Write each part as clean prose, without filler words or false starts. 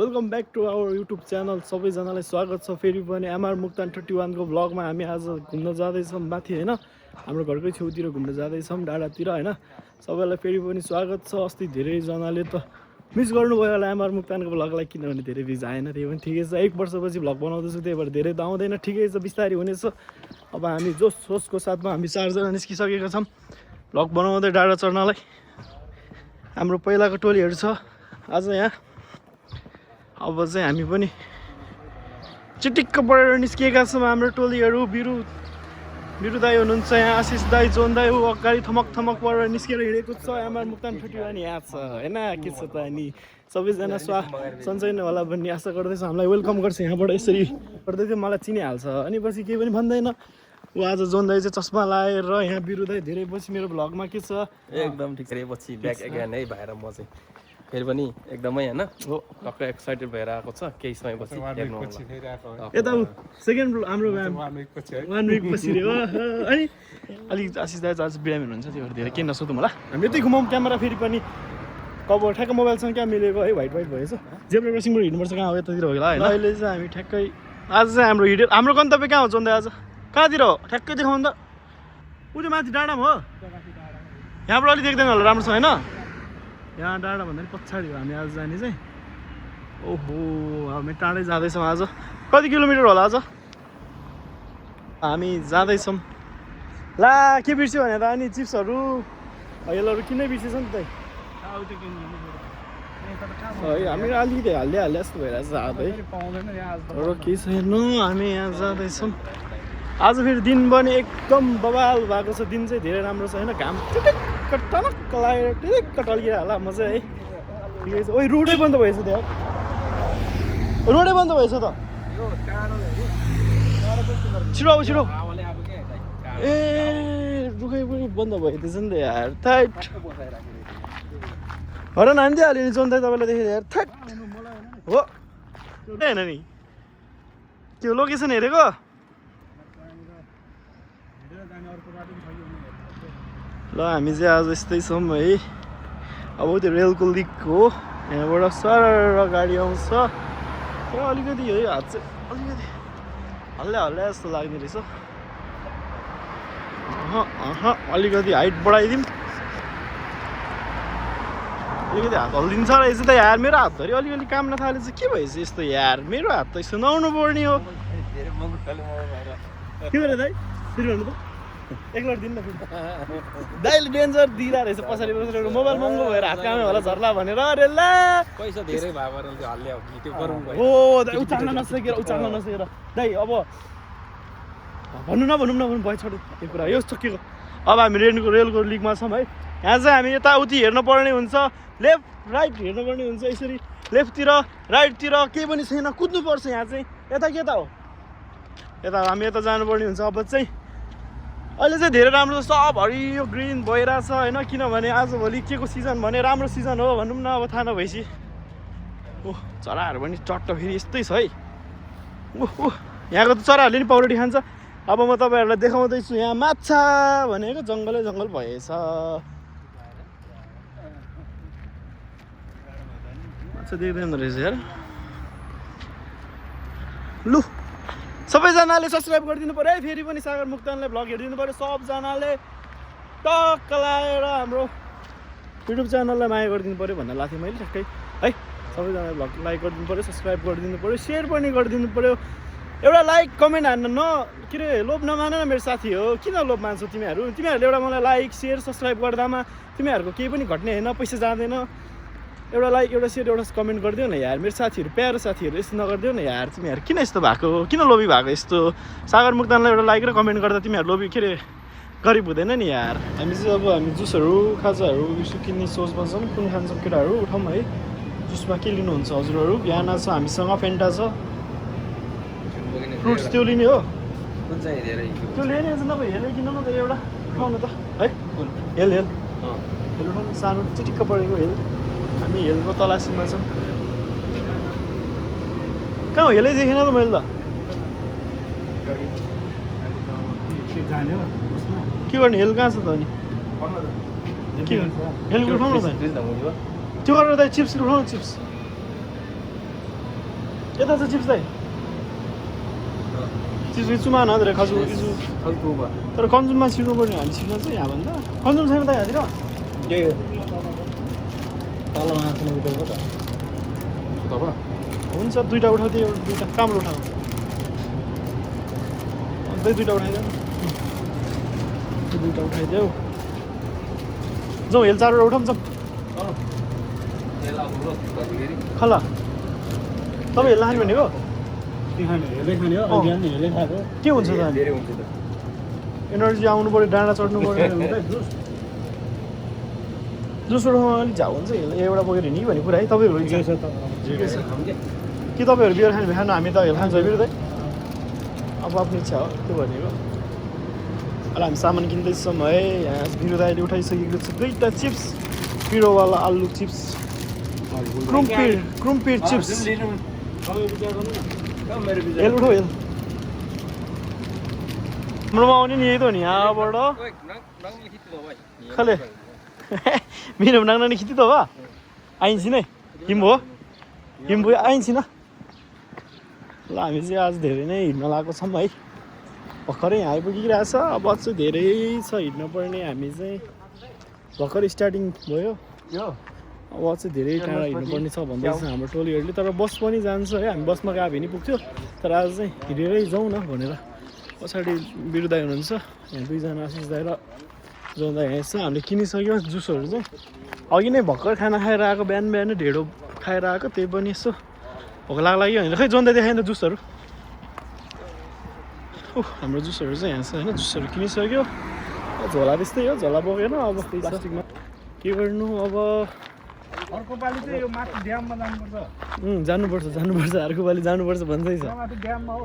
Welcome back to our YouTube channel. सबैजनालाई स्वागत छ फेरि पनि एमआर मुक्तान 31 को ब्लगमा। हामी आज घुम्न जाँदैछौँ माथि होइन, हाम्रो घरकै छेउतिर घुम्न जाँदैछौँ डाँडातिर होइन। सबैलाई फेरि पनि स्वागत छ। अस्ति धेरैजनाले त मिस गर्नुभयो होला एमआर मुक्तानको ब्लगलाई, किनभने धेरै भिज आएन। त्यही पनि ठिकै छ, 1 वर्षपछि ब्लग बनाउँदैछु, त्यही भएर धेरै त आउँदैन, ठिकै छ, बिस्तारै हुनेछ। अब हामी जोस सोचको साथमा हामी 4जना निस्किसकेका छौँ ब्लग बनाउँदै डाँडा चढ्नलाई। हाम्रो पहिलाको टोलीहरू छ आज यहाँ। अब चाहिँ हामी पनि चिटिक्क परेर निस्किएका छौँ। हाम्रो टोलीहरू बिरु दाई हुनुहुन्छ यहाँ, आशिष दाई, जोन दाई ऊ अगाडि थमक परेर निस्केर हिँडेको छ। एमआर मुक्तान 31 यहाँ छ होइन। के छ त अनि सबैजना सन्चै नै होला भन्ने आशा गर्दैछ। हामीलाई वेलकम गर्छ यहाँबाट, यसरी गर्दै थियो मलाई चिनिहाल्छ अनि पछि केही पनि भन्दैन। ऊ आज जोन दाई चाहिँ चस्मा लाएर यहाँ, बिरु दाई धेरै पछि मेरो भ्लगमा के छ एकदम ठिक पछि ब्याक एगेन है भएर म चाहिँ फेरि पनि एकदमै होइन हो टक्क एक्साइटेड भएर आएको छ। केही समयपछि हेर्नु होला। यता सेकेन्ड हाम्रो 1 विक पछि रे हो। अनि अलिक आशिष दाइ आज बिरामी हुनुहुन्छ, त्यही भएर धेरै केही नसोधौँ होला। हामी यतै घुमाउँ क्यामेरा फेरि पनि। कभर ठ्याक्क मोबाइलसँग क्या मिलेको है, व्हाइट भएछ। जेब्रा क्रसिङबाट हिँड्नुपर्छ, कहाँ हो यतातिर होला होइन। अहिले चाहिँ हामी ठ्याक्कै आज चाहिँ हाम्रो गन्तव्य कहाँ हो जोन्दै आज कहाँतिर हो ठ्याक्कै देखाउनु त। ऊ त्यो माथि डाँडामा हो, यहाँबाट अलिक देख्दैन होला राम्रोसँग होइन। यहाँ डाँडा भन्दा पनि पछाडि हो हामी आज जाने चाहिँ। ओहो हामी टाढै जाँदैछौँ आज। कति किलोमिटर होला आज हामी जाँदैछौँ। ला के बिर्स्यो भने त अनि चिप्सहरू हेलहरू किन्नै बिर्सेछ नि त है। हामी अलिकति हाल्दै जस्तो भइरहेछ हात है। र केही छैन, हामी यहाँ जाँदैछौँ आज। फेरि दिन पनि एकदम बवाल भएको छ, दिन चाहिँ धेरै राम्रो छ होइन। घाम टनक्क लागेर टिक्क टल्किएर होला मजा है। ठिकै छ। ओइ रोडै बन्द भएछ त्यहाँ, रोडै बन्द भएछ त। छिटो अब छिटो। ए रुखै पनि बन्द भइदिएछ नि त यार। थ्याट हरन हानिदिइहाल्यो नि जोन्दै तपाईँलाई देखेर यार। थ्याट हो होइन नि के हो लोकेसन हेरेको। ल हामी चाहिँ आज यस्तै छौँ है। अब त्यो रेलको लिक हो, यहाँबाट सर गाडी आउँछ। अलिकति है हात चाहिँ अलिकति हल्ला जस्तो लाग्ने रहेछ। अलिकति हाइट बढाइदिउँ, अलिकति हात हल्दिन्छ रहेछ त यार। मेरो हातधरि अलिअलि काम नथाले चाहिँ के भएछ यस्तो यार। मेरो हात त यस्तो नआउनु पर्ने हो। के गरे दाइ फेरि भन्नु त एकलट दिनु न फेरि। दाइले डेन्जर दिइरहेको रहेछ पछाडि मोबाइल महँगो भएर हात कामै होला झर्ला भनेर। अरे ला पैसा धेरै भएको हो उचाल्न नसकेर दाइ। अब भनौँ न भयो छोड्यो त्यो कुरा, यो सकिएको। अब हामी रेलको लिकमा छौँ है। यहाँ चाहिँ हामी यताउति हेर्नु पर्ने हुन्छ, लेफ्ट राइट हेर्नु पर्ने हुन्छ। यसरी लेफ्टतिर राइटतिर केही पनि छैन, कुद्नुपर्छ यहाँ चाहिँ। यता के त हो, यता हामी यता जानुपर्ने हुन्छ। अब चाहिँ अहिले चाहिँ धेरै राम्रो छ, सब हरियो ग्रिन भइरहेछ होइन। किनभने आजभोलि के को सिजन भने राम्रो सिजन हो भनौँ न। अब थाहा नभएपछि ओह चराहरू पनि चट्ट फेरि यस्तै छ है। ओह यहाँको त चराहरूले नि पौडी खान्छ। अब म तपाईँहरूलाई देखाउँदैछु यहाँ माछा भनेको जङ्गल भएछ। माछा देख्दैन रहेछ यार। लु सबैजनाले सब्सक्राइब गरिदिनु पऱ्यो है। फेरि पनि सागर मुक्तानलाई भ्लग हेरिदिनु पऱ्यो सबजनाले। टक्क लगाएर हाम्रो युट्युब च्यानललाई माया गरिदिनु पऱ्यो भनेर लाग्थेँ मैले ठ्याक्कै है। सबैजनाले भ्लग लाइक गरिदिनु पऱ्यो, सब्सक्राइब गरिदिनु पऱ्यो, सेयर पनि गरिदिनु पऱ्यो। एउटा लाइक कमेन्ट हान्न के अरे लोभ नमान न मेरो साथी हो। किन लोभ मान्छौ तिमीहरूले एउटा मलाई लाइक सेयर सब्सक्राइब गर्दामा तिमीहरूको केही पनि घट्ने होइन, पैसा जाँदैन। एउटा लाइक एउटा सेयर एउटा कमेन्ट गरिदियो न यार मेरो साथीहरू, प्यारो साथीहरू। यस्तो नगरिदियो न यार तिमीहरू। किन यस्तो भएको, किन लोभी भएको यस्तो। सागर मुक्तानलाई एउटा लाइक र कमेन्ट गर्दा तिमीहरू लोभी के अरे गरिब हुँदैन नि यार। हामी चाहिँ अब हामी जुसहरू खाजाहरू यसो किन्ने सोचमा छौँ। कुन खान्छौँ केटाहरू उठाउँ है। जुसमा के लिनुहुन्छ हजुरहरू। बिहान छ हामीसँग फेन्टा छ, फ्रुट्स त्यो लिने हो। त्यो लिने तपाईँ हेल किन न त एउटा उठाउनु त है। हेल उठाउनु, सानो चिटिक्क परेको हेल। हामी हेलको तलासीमा छौँ। कहाँ हो हेलै देखेन त मैले त। के गर्ने हेल कहाँ छ त अनि के हेल उठाउनु त त्यो गरेर त चिप्स उठाउनु। चिप्स यता छ चिप्स दाइ चिप्स इचुमा नत्र खजु इचु तर कन्जुममा छिर्नु पर्ने हामी छिर्न चाहिँ यहाँभन्दा कन्जुम छैन त यहाँतिर हुन्छ दुईवटा उठाउँथ्यो एउटा दुईवटा कहाँबाट उठाऊ अन्त दुईवटा उठाइदेऊ दुईवटा उठाइदेऊ जाउँ हेल चारवटा उठाउँ जाउँ खला तपाईँ हेल लाने भनेको के हुन्छ त एनर्जी आउनु पऱ्यो डाँडा चढ्नु पऱ्यो जुस उठाउनु अलिक झाउ हुन्छ एउटा बोकेर हिँड्ने भन्ने कुरा है तपाईँहरू कि तपाईँहरू बियर खानु खानु हामी त हेल खान्छ बिर त अब आफ्नो इच्छा हो त्यो भनेको अहिले हामी सामान किन्दैछौँ है यहाँ बिरु दाइले उठाइसकेको छ दुईवटा चिप्स पिरोवाला आलु चिप्स क्रुम्पिर चिप्स हेल उठाउ हेल हाम्रोमा आउने नि यही त हो नि यहाँबाट खले मेरो नाङ्ना नि खिच्ति त हो आइन्छ नै हिम हो हिम भयो आइन्छ न ल हामी चाहिँ आज धेरै नै हिँड्न लगाएको छौँ है भर्खरै यहाँ आइपुगिरहेको छ अब चाहिँ धेरै छ हिँड्न पर्ने हामी चाहिँ भर्खर स्टार्टिङ भयो अब चाहिँ धेरै टाढा हिँड्नुपर्ने छ भन्दैछ हाम्रो टोलीहरूले तर बस पनि जान्छ है हामी बसमा गयो भने पुग्थ्यो तर आज चाहिँ हिँडेरै जाउँ न भनेर पछाडि बिरुदाई हुनुहुन्छ यहाँ दुईजना आशिष दाइ र जोन दाइ यहाँ छ हामीले किनिसक्यो जुसहरू चाहिँ अघि नै भर्खर खाना खाएर आएको बिहान बिहानै ढेँडो खाएर आएको त्यही पनि यसो भोक लाग्यो भनेर खै जोन दाइ देखाएन त जुसहरू हाम्रो जुसहरू चाहिँ यहाँ छ होइन जुसहरू किनिसक्यो झोला त्यस्तै हो झोला बोकेन अब प्लास्टिकमा के गर्नु अब अर्को पालि चाहिँ यो माथि ड्याममा जानुपर्छ अर्को पालि जानुपर्छ भन्दै छ माथि ड्याममा हो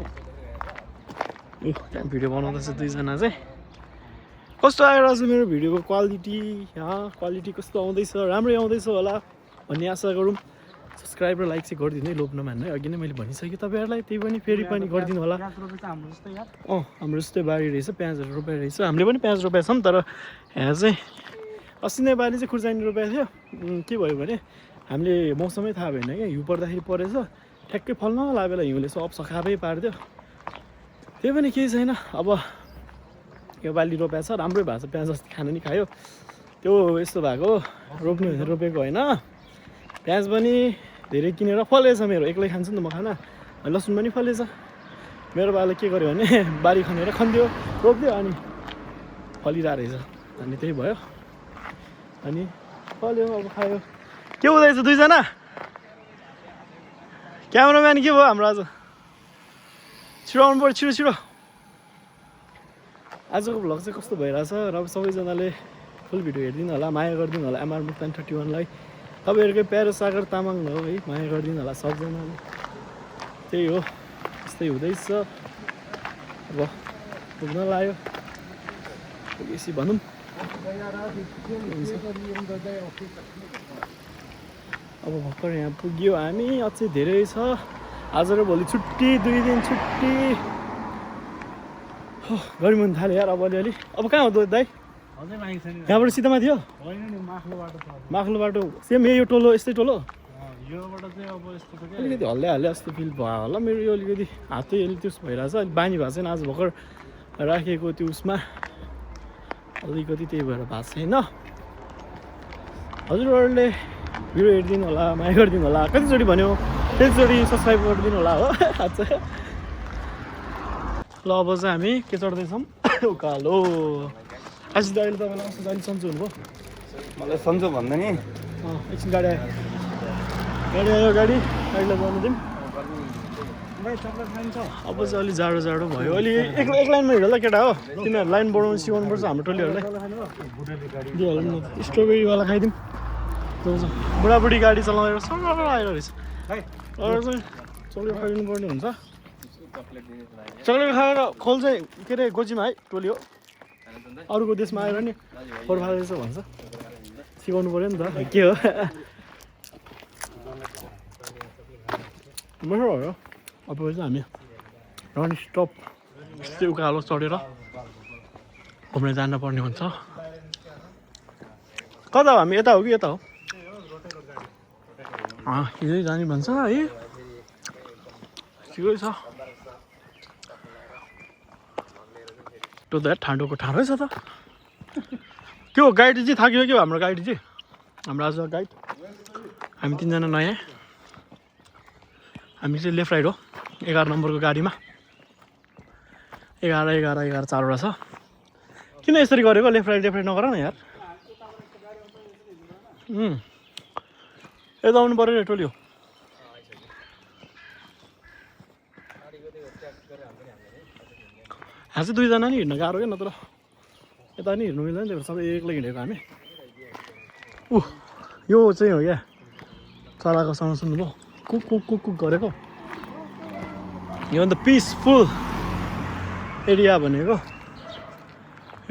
त्यहाँ भिडियो बनाउँदैछ दुईजना चाहिँ कस्तो आइरहेको छ मेरो भिडियोको क्वालिटी क्वालिटी कस्तो आउँदैछ राम्रै आउँदैछ होला भन्ने आशा गरौँ सब्सक्राइब र लाइक चाहिँ गरिदिनु है लोभ नमान्नु है अघि नै मैले भनिसकेँ तपाईँहरूलाई त्यही पनि फेरि पनि गरिदिनु होला हाम्रो जस्तै बारी रहेछ प्याजहरू रोपेर रहेछ हामीले पनि प्याज रोपेको छौँ तर यहाँ चाहिँ अस्ति नै बाली चाहिँ खुर्सानी रोपेको थियो के भयो भने हामीले मौसमै थाहा भएन क्या हिउँ पर्दाखेरि परेछ ठ्याक्कै फल्न लागेला हिउँले सब सखाबै पारिदियो त्यही पनि केही छैन अब यो बाली रोपेको छ राम्रै भएको छ प्याज अस्ति खानु नि खायो त्यो यस्तो भएको रोप्ने भनेर रोपेको होइन प्याज पनि धेरै किनेर फलेछ मेरो एक्लै खान्छु नि त म खाना लसुन पनि फलेछ मेरो बाले के गर्यो भने बारी खनेर खनिदियो रोपिदियो अनि फलिरहेको रहेछ अनि त्यही भयो अनि फल्यो अब खायो के हुँदैछ दुईजना क्यामेराम्यान के भयो हाम्रो आज छिटो आउनु पऱ्यो छिटो आजको भ्लग चाहिँ कस्तो भइरहेछ र सबैजनाले फुल भिडियो हेरिदिनु होला माया गरिदिनु होला एमआर मुक्तान 31लाई तपाईँहरूकै प्यारो सागर तामाङ हो है माया गरिदिनु होला सबजनाले त्यही हो त्यस्तै हुँदैछ अब पुग्न लाग्यो पुगेपछि भनौँ अब भर्खर यहाँ पुग्यो हामी अझै धेरै छ आज र भोलि छुट्टी 2 दिन छुट्टी गर्मी हुन थाल्यो यार अब अलिअलि अब कहाँ हो त दाइ यहाँबाट सिधामा थियो माख्लो बाटो सेम यो टोलो यस्तै टोलो अलिकति हल्लै जस्तो फिल भयो होला मेरो यो अलिकति हातै अलिक त्यस भइरहेछ अलिक बानी भएको छैन आज भर्खर राखेको त्यो उसमा अलिकति त्यही भएर भएको छैन हजुरहरूले भिडियो हेरिदिनु होला माया गरिदिनु होला कतिचोटि भन्यो त्यसचोटि सब्सक्राइब गरिदिनु होला हो अच्छा ल अब चाहिँ हामी के चढ्दैछौँ उकालो आशिष दाइले तपाईँलाई कस्तो दाइले सन्चो हुनुभयो मलाई सन्चो भन्दा नि एकछिन गाडी आयो गाडीलाई जानु दिउँ अब चाहिँ अलिक जाडो भयो अलि एक लाइनमा हिँड ल केटा हो तिनीहरू लाइन बढाउनु सिकाउनुपर्छ हाम्रो टोलीहरूलाई स्ट्रबेरीवाला खाइदिउँ बुढाबुढी गाडी चलाएर सँग आएर रहेछ अरू चाहिँ चक्लेट खाइदिनु पर्ने हुन्छ चक्लेट खाएर खोल चाहिँ के अरे गोजीमा है टोली हो अरूको देशमा आएर नि फोहोर फाल्दैछ भन्छ सिकाउनु पऱ्यो नि त के हो मजा भयो अब चाहिँ हामी रन स्टप यस्तै उकालो चढेर घुम्न जानुपर्ने हुन्छ कता हो हामी यता हो कि यता हो हिजै जाने भन्छ है ठिकै छ त्यो त ठाडोको ठाडै छ त के हो गाइड चाहिँ थाक्यो के हो हाम्रो गाइड चाहिँ हाम्रो आज गाइड हामी 3 जना नयाँ हामी चाहिँ लेफ्ट राइट हो 11 नम्बरको गाडीमा 11 चारवटा छ किन यसरी गरेको लेफ्ट राइट नगर न यार यता आउनु पऱ्यो टोलियो यहाँ चाहिँ 2 जना नि हिँड्न गाह्रो क्या नत्र यता नि हिँड्नु मिल्दैन त्यही भएर सबै एक्लै हिँडेको हामी यो चाहिँ हो क्या चलाएको साउन्ड सुन्नुभयो कुक कुक कुक कुक गरेको यो अन्त पिसफुल एरिया भनेको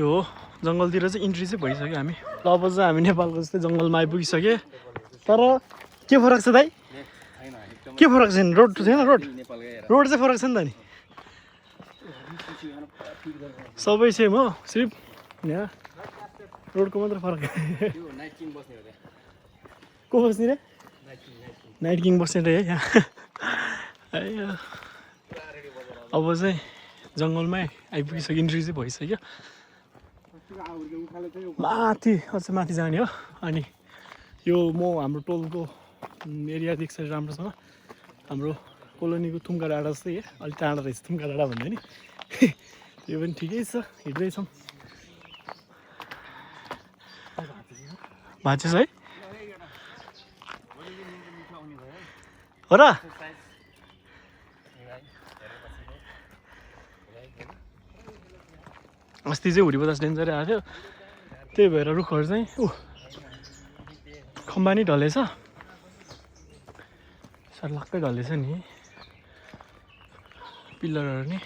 यो हो जङ्गलतिर चाहिँ इन्ट्री चाहिँ भइसक्यो हामी ल अब चाहिँ हामी नेपालको जस्तै जङ्गलमा आइपुगिसक्यो तर के फरक छ दाइ के फरक छैन रोड छैन रोड चाहिँ फरक छ नि त नि सबै सेम हो सिर्फ यहाँ रोडको मात्र फरक को बस्ने रे नाइट किङ बस्ने रे है यहाँ अब चाहिँ जङ्गलमै आइपुगिसक्यो इन्ट्री चाहिँ भइसक्यो माथि अझ माथि जाने हो अनि यो म हाम्रो टोलको एरिया देख्छ राम्रोसँग हाम्रो कोलोनीको थुम्का डाँडा जस्तै अलिक टाढा रहेछ थुम्का डाँडा भन्दा नि त्यो पनि ठिकै छ हिँड्दैछौँ भाँचेछ है हो र अस्ति चाहिँ हुरी बतास डेन्जरै आएको थियो त्यही भएर रुखहरू चाहिँ खम्बा नि ढलेछ सर्लक्कै ढलेछ नि पिलरहरू नि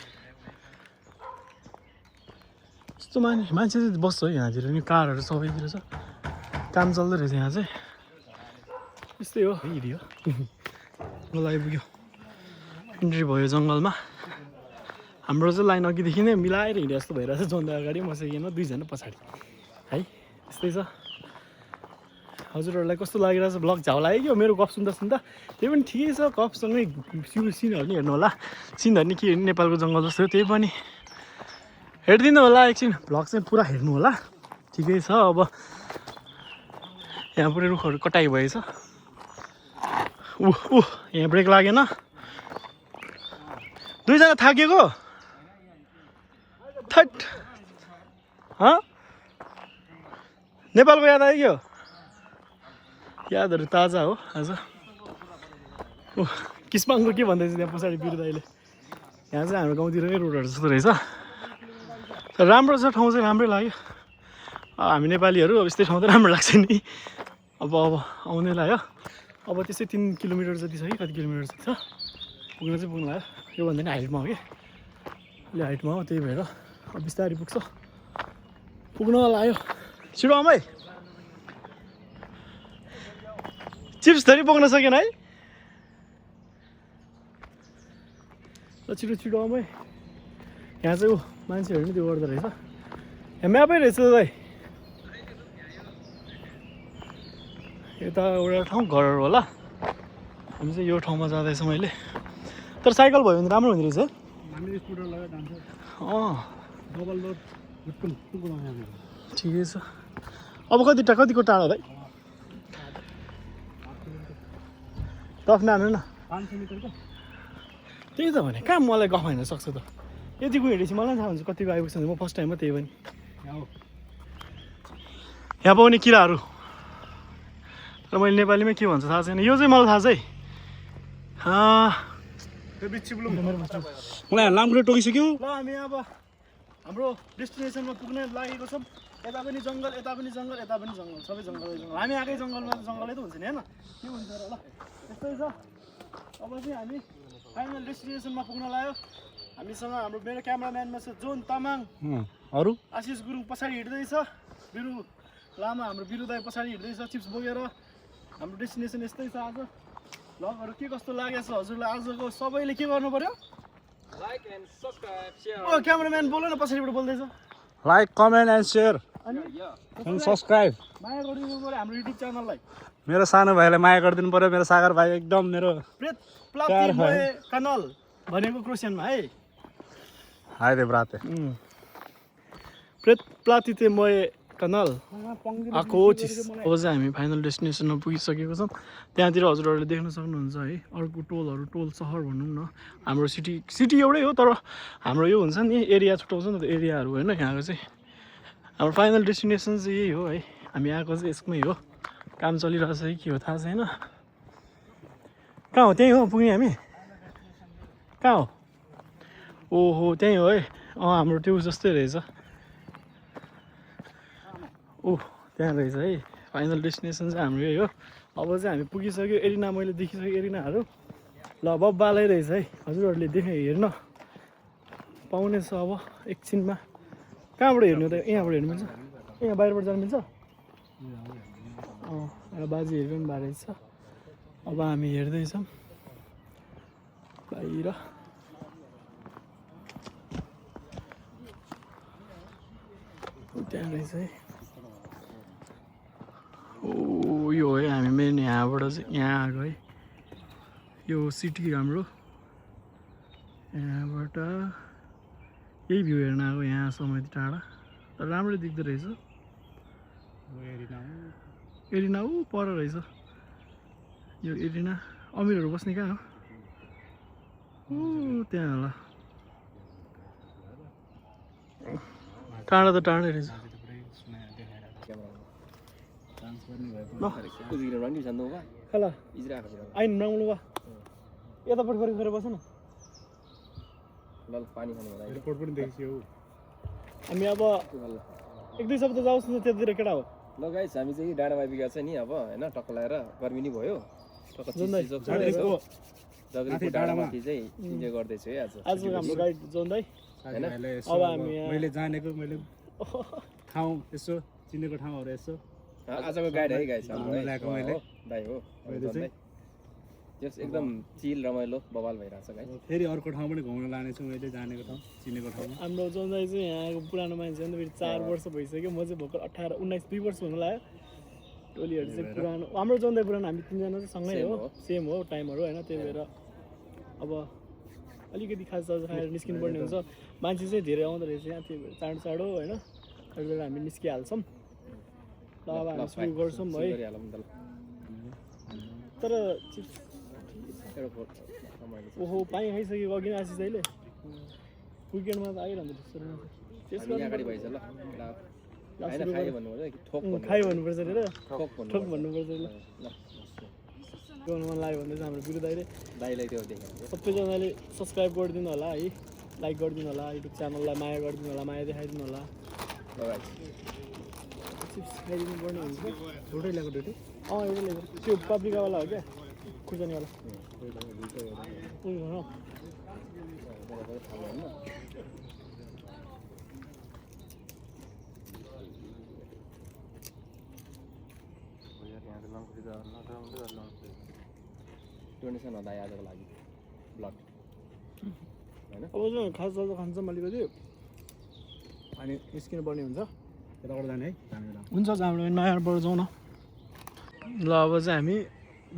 यस्तो मान्छे चाहिँ बस्छ है यहाँतिर नि कारहरू सबैतिर छ काम चल्दै रहेछ यहाँ चाहिँ यस्तै हो हिँड्यो ल आइपुग्यो इन्ट्री भयो जङ्गलमा हाम्रो चाहिँ लाइन अघिदेखि नै मिलाएर हिँडे जस्तो भइरहेछ जोन्दा अगाडि म चाहिँ 2 जना पछाडि है यस्तै छ हजुरहरूलाई कस्तो लागिरहेछ ब्लग झाउ लाग्यो क्या मेरो गफ सुन्दा त्यही पनि ठिकै छ गफसँगै सिनहरू नि हेर्नु होला सिनहरू नि के नेपालको जङ्गल जस्तो हो त्यही पनि हेरिदिनु होला एकछिन भ्लग चाहिँ पुरा हेर्नु होला ठिकै छ अब यहाँ पुरै रुखहरू कटाइ भएछ यहाँ ब्रेक लागेन 2 जना थाकेको थट नेपालको याद आयो क्या यादहरू ताजा हो आज किस्माङको के भन्दैछ त्यहाँ पछाडि बिरुदाइले यहाँ चाहिँ हाम्रो गाउँतिरकै रोडहरू जस्तो रहेछ राम्रो छ ठाउँ चाहिँ राम्रै लाग्यो हामी नेपालीहरू अब यस्तै ठाउँ त राम्रो लाग्छ नि अब आउनै लाग्यो अब त्यसै 3 किलोमिटर जति छ कि कति किलोमिटर जति छ पुग्न लाग्यो योभन्दा नि हाइटमा हो कि अलि हाइटमा हो त्यही भएर अब बिस्तारै पुग्छ पुग्न लाग्यो छिटो आउँ है चिप्स धरि पुग्न सकेन है ल छिटो आउँ है यहाँ चाहिँ मान्छेहरू नि त्यो गर्दो रहेछ यहाँ म्यापै रहेछ दाइ यता एउटा ठाउँ घर होला हामी चाहिँ यो ठाउँमा जाँदैछौँ अहिले तर साइकल भयो भने राम्रो हुने रहेछ हामीले स्कुटर लगाएर जान्छ डबल लोड ठिकै छ अब कतिको टाढो भाइ टफ नानु न 500 मिटरको त्यही त भने कहाँ मलाई गफ हिँड्न सक्छ त यतिको हिँडेपछि मलाई थाहा हुन्छ कतिको आइपुग्छ म फर्स्ट टाइम हो त्यही पनि यहाँ पाउने किराहरू तर मैले नेपालीमा के भन्छ थाहा छैन यो चाहिँ मलाई थाहा छ है मलाई लामखुट्टे टोकिसक्यो ल हामी अब हाम्रो डेस्टिनेसनमा पुग्न लागेको छौँ यता पनि जङ्गल यता पनि जङ्गल सबै जङ्गल हामी आएकै जङ्गलमा जङ्गलै त हुन्छ नि होइन के हुन्छ र ल त्यस्तै छ अब चाहिँ हामी फाइनल डेस्टिनेसनमा पुग्न लाग्यो हामीसँग हाम्रो मेरो क्यामेराम्यानमा छ जोन तामाङ अरू आशिष गुरुङ पछाडि हिँड्दैछ बिरु लामा हाम्रो बिरुदाई पछाडि हिँड्दैछ चिप्स बोकेर हाम्रो डेस्टिनेसन यस्तै छ आज भ्लगहरू के कस्तो लागेको छ हजुरलाई आजको सबैले के गर्नु पर्यो like and subscribe share cameraman बोल न पछाडिबाट बोल्दैछ लाइक कमेन्ट एन्ड सेयर अनि एन्ड सब्स्क्राइब माया गरिदिनु पर्यो हाम्रो युट्युब च्यानललाई मेरो सानो भाइलाई माया गरिदिनु पर्यो मेरो सागर भाइ एकदम मेरो प्लाती मोए कनल भनेको क्रोसियनमा है Hai de brate. प्लातिते मय कनाल आकोचिस अब चाहिँ हामी फाइनल डेस्टिनेसनमा पुगिसकेको छौँ त्यहाँतिर हजुरहरूले देख्न सक्नुहुन्छ है अर्को टोल सहर भनौँ न हाम्रो सिटी एउटै हो तर हाम्रो यो हुन्छ नि एरिया छुट्याउँछ नि त एरियाहरू होइन यहाँको चाहिँ हाम्रो फाइनल डेस्टिनेसन चाहिँ यही हो है हामी आएको चाहिँ यसमै हो काम चलिरहेछ है के हो थाहा छैन कहाँ हो त्यहीँ हो पुग्यौँ हामी कहाँ हो ओहो त्यहीँ हो है हाम्रो त्यो जस्तै रहेछ ओह त्यहाँ रहेछ है फाइनल डेस्टिनेसन चाहिँ हाम्रो यही हो अब चाहिँ हामी पुगिसक्यो एरिना मैले देखिसकेँ एरिनाहरू ल बब्बालै रहेछ है हजुरहरूले देखेँ हेर्न पाउनेछ अब एकछिनमा कहाँबाट हेर्नु त यहाँबाट हेर्नु मिल्छ यहाँ बाहिरबाट जानु मिल्छ बाजेहरू पनि भएर छ अब हामी हेर्दैछौँ बाहिर त्यहाँ रहेछ है ओ यो है हामी मेन यहाँबाट चाहिँ यहाँ आएको है यो सिटी हाम्रो यहाँबाट यही भ्यू हेर्न आएको यहाँसम्म यति टाढा तर राम्रै देख्दो रहेछ एरिना ऊ पर रहेछ यो एरिना अमिरहरू बस्ने कहाँ हो ओ त्यहाँ होला टाढा त टाढै रहेछ खाला आइन नआउनु वा यतापट्टि गरेर बस न हामी अब एक दुई सप्ताह जाओस् न त्यतातिर केटा हो ल गाइस हामी चाहिँ डाँडामा आइपुगेको छ नि अब होइन टक्क लगाएर गर्मी नि भयो डाँडामाथि चाहिँ इन्जोय गर्दैछु है आज हाम्रो गाइड जोन्दै होइन अब हामी मैले जानेको मैले ठाउँ यसो चिनेको ठाउँहरू यसो आजको गाइड है गाइस ल्याएको मैले भाइ हो जस एकदम चिल रमाइलो बवाल भइरहेछ गाइस फेरि अर्को ठाउँ पनि घुम्न लानेछु मैले जानेको ठाउँ चिनेको ठाउँमा हाम्रो जोन्दै चाहिँ यहाँको पुरानो मान्छे हो नि त फेरि 4 वर्ष भइसक्यो म चाहिँ भर्खर 18 19 2 वर्ष हुन लाग्यो टोलीहरू चाहिँ पुरानो हाम्रो जोन्दै पुरानो हामी तिनजना चाहिँ सँगै हो सेम हो टाइमहरू होइन त्यही भएर अब अलिकति खाजा खाएर निस्किनु पर्ने हुन्छ मान्छे चाहिँ धेरै आउँदो रहेछ यहाँ त्यही भएर चाँडो होइन त्यही भएर हामी निस्किहाल्छौँ ल अब हामी सुरु गर्छौँ है तर ओहो पानी खाइसकेको अघि आशिष अहिले विकेन्डमा त आइरहन्छ त्यसको खाइ भन्नुपर्छ अरे ठोक भन्नुपर्छ ल गाउनु मन लाग्यो भने चाहिँ हाम्रो बिरु दाइले सबैजनाले सब्सक्राइब गरिदिनु होला है लाइक गरिदिनु होला युट्युब च्यानललाई माया गरिदिनु होला माया देखाइदिनु होला चिप्स खाइदिनु पर्ने हुन्छ एउटै ल्याएको एउटै एउटै ल्याएको त्यो पाप्रिकावाला हो क्या खुर्सानीवाला डोनेसन हो दाइ आजको लागि ब्लड होइन अब चाहिँ खास जस्तो खान्छौँ अलिकति अनि निस्किनु पर्ने हुन्छ यताबाट जाने है हुन्छ हाम्रो नयाँबाट जाउँ न ल अब चाहिँ हामी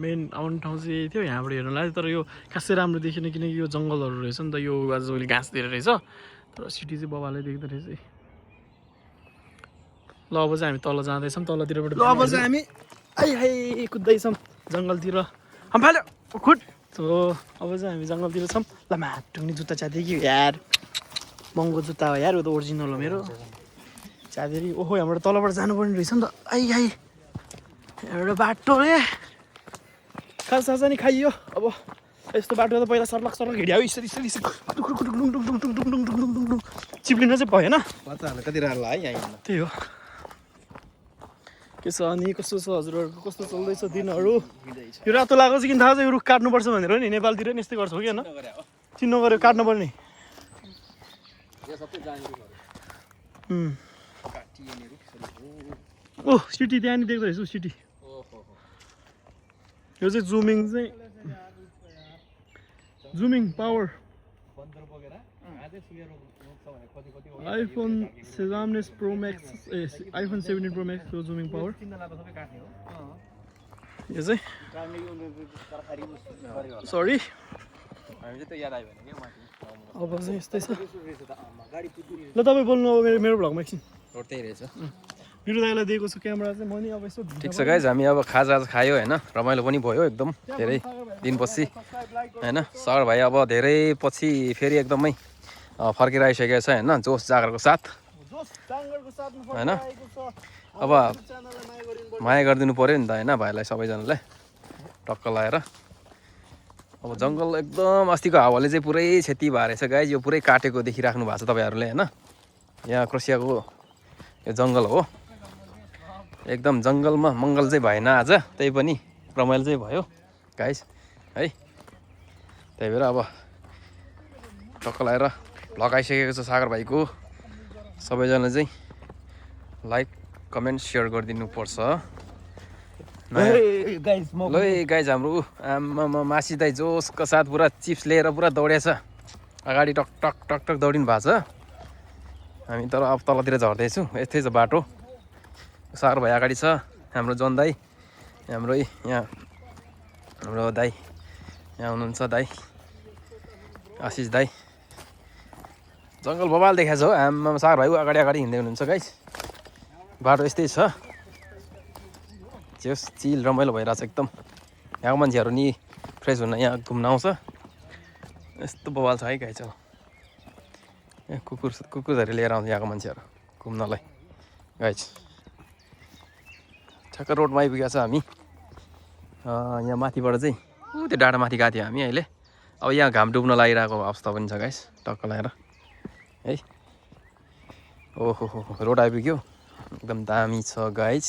मेन आउने ठाउँ चाहिँ यही थियो यहाँबाट हेर्नु लाग्यो तर यो खासै राम्रो देखिन किनकि यो जङ्गलहरू रहेछ नि त यो आजभोलि घाँस धेरै रहेछ तर सिटी चाहिँ बबाले देख्दो रहेछ ल अब चाहिँ हामी तल जाँदैछौँ तलतिरबाट ल अब चाहिँ हामी आइ कुद्दैछौँ जङ्गलतिर फाल्यो खुट हो अब चाहिँ हामी जङ्गलतिर छौँ ल माटुङ्ने जुत्ता च्यातियो कि यार महँगो जुत्ता हो यार यो त ओरिजिनल हो मेरो च्यातेरी ओहो यहाँबाट तलबाट जानुपर्ने रहेछ नि त आइ एउटा बाटो रे खाजा नि खाइयो अब यस्तो बाटो त पहिला सर्लक हिँड्यो यसरी चिप्लिन चाहिँ भएन कति राम्रो है यहाँ त्यही हो के छ अनि कस्तो छ हजुरहरूको कस्तो चल्दैछ दिनहरू यो रातो लगाएको चाहिँ किन थाहा छ यो रुख काट्नुपर्छ भनेर नि नेपालतिर नि यस्तै गर्छ हो कि होइन चिन्नु गऱ्यो काट्नु पर्ने ओ सिटी त्यहाँ नि देख्दो रहेछ सिटी यो चाहिँ zooming power iPhone 17 pro max iPhone 17 pro म्याक्सको जुमिङ पावर यो चाहिँ सरी हामी चाहिँ त्यो याद आयो भने के माथि अब चाहिँ यस्तै छ ल तपाईँ बोल्नु अब मेरो भ्लगमा एकछिन रोड त्यही रहेछ बिरु दाइलाई दिएको छु क्यामेरा चाहिँ म नि अब यसो ठिक छ गाइज हामी अब खाजा खायो होइन रमाइलो पनि भयो एकदम धेरै दिनपछि होइन सर भाइ अब धेरै पछि फेरि एकदमै फर्केर आइसकेको छ होइन जोस जागरको साथ होइन अब माया गरिदिनु पऱ्यो नि त होइन भाइलाई सबैजनालाई टक्क लगाएर अब जङ्गल एकदम अस्तिको हावाले चाहिँ पुरै क्षति भएर रहेछ गाइज यो पुरै काटेको देखिराख्नु भएको छ तपाईँहरूले होइन यहाँ क्रोसियाको यो जङ्गल हो एकदम जङ्गलमा मङ्गल चाहिँ भएन आज त्यही पनि रमाइलो चाहिँ भयो गाइस है त्यही भएर अब टक्क लगाएर भ्लग आइसकेको छ सागर भाइको सबैजना चाहिँ लाइक कमेन्ट सेयर गरिदिनु पर्छ ल गाइज हाम्रो आमामा मासी दाइ जोसको साथ पुरा चिप्स लिएर पुरा दौडेछ अगाडि टक टक टक टक दौडिनु भएको छ हामी तर अब तलतिर झर्दैछौँ यस्तै छ बाटो सागर भाइ अगाडि छ हाम्रो जन दाई हाम्रो यहाँ हाम्रो दाई यहाँ हुनुहुन्छ दाई आशिष दाई जङ्गल बबाल देखाएको छ हो आमा सागर भाइ अगाडि अगाडि हिँड्दै हुनुहुन्छ गाइस बाटो यस्तै छ जस चिल रमाइलो भइरहेछ एकदम यहाँको मान्छेहरू नि फ्रेस हुन यहाँ घुम्न आउँछ यस्तो बबाल छ है गाइस अब कुकुरहरू लिएर आउँछ यहाँको मान्छेहरू घुम्नलाई गाइस ठ्याक्क रोडमा आइपुगेको छ हामी यहाँ माथिबाट चाहिँ त्यो डाँडा माथि गएको थियो हामी अहिले अब यहाँ घाम डुब्न लागिरहेको अवस्था पनि छ गाइस टक्क लगाएर है ओहो हो रोड आइपुग्यो एकदम दामी छ गाइस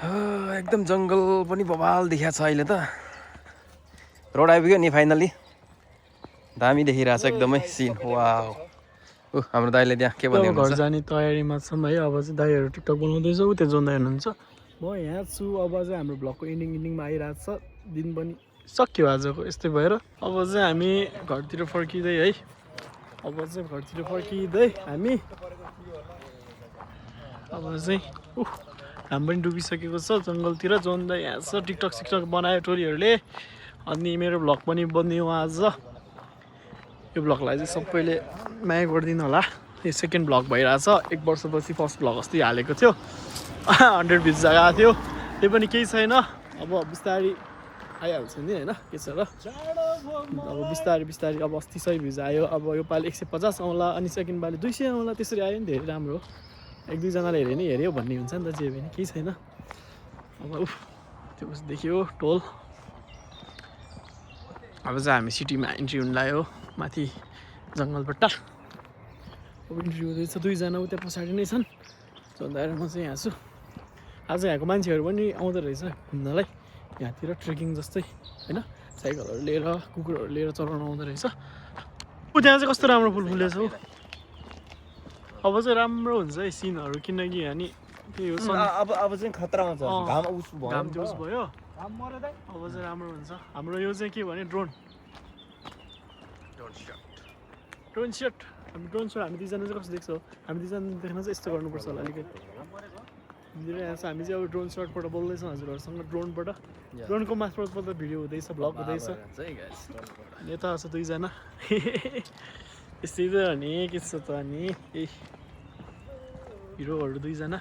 एकदम जङ्गल पनि बबाल देखिएको छ अहिले त रोड आइपुग्यो नि फाइनली दामी देखिरहेछ एकदमै सिन वाउ हाम्रो दाइले त्यहाँ के भन्दै घर जाने तयारीमा छौँ है अब चाहिँ दाइहरू टिकटक बनाउँदैछ ऊ त्यो जोन दाइ हुनुहुन्छ म यहाँ छु अब चाहिँ हाम्रो भ्लगको इन्डिङमा आइरहेको छ दिन पनि सक्यो आजको यस्तै भएर अब चाहिँ हामी घरतिर फर्किँदै है अब चाहिँ घरतिर फर्किँदै हामी अब चाहिँ घाम पनि डुबिसकेको छ जङ्गलतिर जोन दाइ यहाँ छ टिकटक सिकटक बनायो टोरीहरूले अनि मेरो भ्लग पनि बनियो आज यो भ्लगलाई चाहिँ सबैले माया गरिदिनु होला यो सेकेन्ड भ्लग भइरहेछ 1 वर्षपछि फर्स्ट भ्लग अस्ति हालेको थियो 100 भ्युज जग्गा थियो त्यही पनि केही छैन अब बिस्तारै आइहाल्छ नि होइन के छ र अब बिस्तारै बिस्तारै अब अस्ति 100 भ्युज आयो अब यो पालि 150 आउँला अनि सेकेन्ड पालि 200 आउँला त्यसरी आयो नि धेरै राम्रो हो 1-2जनाले हेऱ्यो नि हेऱ्यो भन्ने हुन्छ नि त जे भने केही छैन अब त्यो उस देखियो टोल अब चाहिँ हामी सिटीमा इन्ट्री हुन लाग्यो माथि जङ्गलबाट अब इन्ट्री हुँदैछ 2जना उता पछाडि नै छन् चन्दाएर म चाहिँ यहाँ छु आज यहाँको मान्छेहरू पनि आउँदो रहेछ घुम्नलाई यहाँतिर ट्रेकिङ जस्तै होइन साइकलहरू लिएर कुकुरहरू लिएर चलाउनु आउँदो रहेछ त्यहाँ चाहिँ कस्तो राम्रो फुल फुलेछ हौ अब चाहिँ राम्रो हुन्छ है सिनहरू किनकि अनि त्यही हो अब चाहिँ खतरा हुन्छ घाम उस घाम उस भयो अब चाहिँ राम्रो हुन्छ हाम्रो यो चाहिँ के भने ड्रोन सट हामी ड्रोन सट हामी 2जना चाहिँ कस्तो देख्छौँ हामी 2जना देख्न चाहिँ यस्तो गर्नुपर्छ होला अलिकति यहाँ छ हामी चाहिँ अब ड्रोन सटबाट बोल्दैछौँ हजुरहरूसँग ड्रोनको मार्फत भिडियो हुँदैछ भ्लग हुँदैछ यता छ 2जना यस्तै त अनि के छ त अनि हिरोहरू 2जना